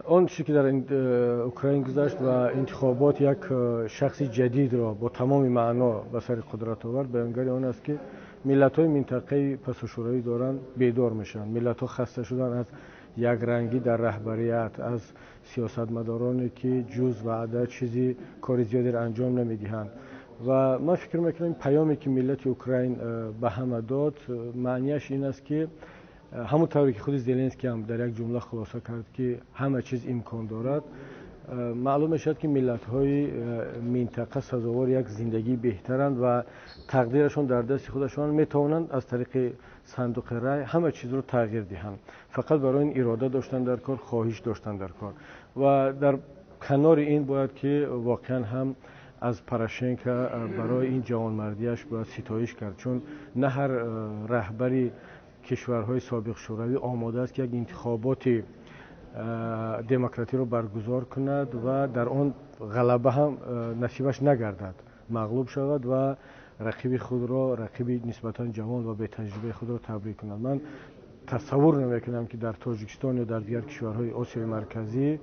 Он чизе ки дар Украин гузашт ва интихобот як шахси ҷадидро бо тамоми маъно ба сари қудрат овард, баёнгари он аст, ки миллатҳои минтақаи пасушӯравӣ доранд бедор мешаванд. Миллатҳо хаста шуданд аз якрангӣ дар раҳбарият, аз сиёсатмадороне, ки ҷуз ваъда чизи кори зиёдеро анҷом намедиҳанд. Ва ман фикр мекунам, паёме ки миллати Украин ба ҳама дод, маънияш ин аст, ки ҳамон тавре ки худи Зеленский ҳам дар як ҷумла хулоса кард, ки ҳама чиз имкон дорад. Маълум мешавад, ки миллатҳои минтақа сазовори як зиндагии беҳтаранд ва тақдирашон дар дасти худашон, метавонанд аз тариқи сандуқи рай ҳама чизро тағйир диҳанд. Фақат барои ин ирода доштан дар кор, хоҳиш доштан дар кор. Ва дар канори ин бояд ки воқеан ҳам аз Порошенко барои ин ҷавонмардиаш бояд ситоиш кард, чун на ҳар раҳбари кишварҳои собиқ шӯравӣ омода аст, ки як интихоботи демократиро баргузор кунад ва дар он ғалаба ҳам насибаш нагардад, мағлуб шавад ва рақиби худро, рақиби нисбатан ҷавон ва бетаҷрибаи худро табрик кунад. Ман тасаввур намекунам, ки дар Тоҷикистон ё дар дигар кишварҳои Осиёи Марказӣ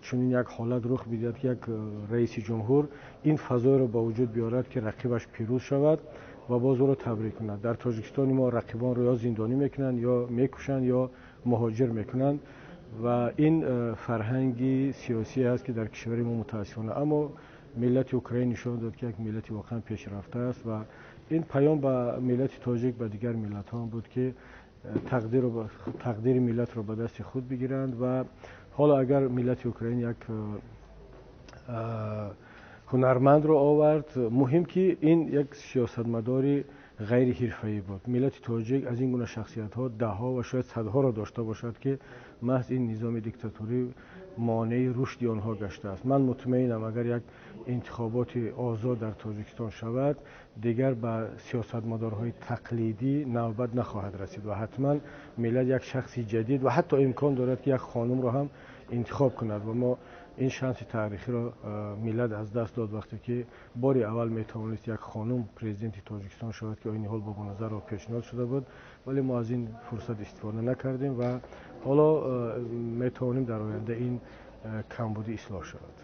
чунин як ҳолат рух бидиҳад, ки як раиси ҷумҳур ин фазоеро ба вуҷуд биёрад, ки рақибаш пирӯз шавад ва боз ӯро табрик кунад. Дар Тоҷикистони мо рақибонро ё зиндонӣ мекунанд, ё мекушанд, ё муҳоҷир мекунанд. Ва ин фарҳанги сиёсӣ аст, ки дар кишвари мо мутаассифона. Аммо миллати Украин нишон дод, ки як миллати воқеан пешрафта аст, ва ин паём ба миллати тоҷик, ба дигар миллатҳо ҳам буд, ки тақдири миллатро ба дасти худ бигиранд. Ва ҳоло агар миллати Украин як ҳунармандро овард, муҳим ки ин як сиёсатмадори ғайриҳирфаӣ буд. Миллати тоҷик аз ин гуна шахсиятҳо даҳҳо ва шояд садҳоро дошта бошад, ки маҳз ин низоми диктаторӣ монеи рушди онҳо гаштааст. Ман мутмаинам, агар як интихоботи озод дар Тоҷикистон шавад, дигар ба сиёсатмадорҳои тақлидӣ навбат нахоҳад расид ва ҳатман миллат як шахси ҷадид ва ҳатто имкон дорад, ки як хонумро ҳам интихоб кунад. Ва мо ин шанси таърихиро миллат аз даст дод, вақте ки бори аввал метавонист як хонум президенти Тоҷикистон шавад, ки оини ҳол Бобоназаров пешниҳод шуда буд, вале мо аз ин фурсат истифода накардем ва ҳоло метавонем дар оянда ин камбудӣ ислоҳ шавад.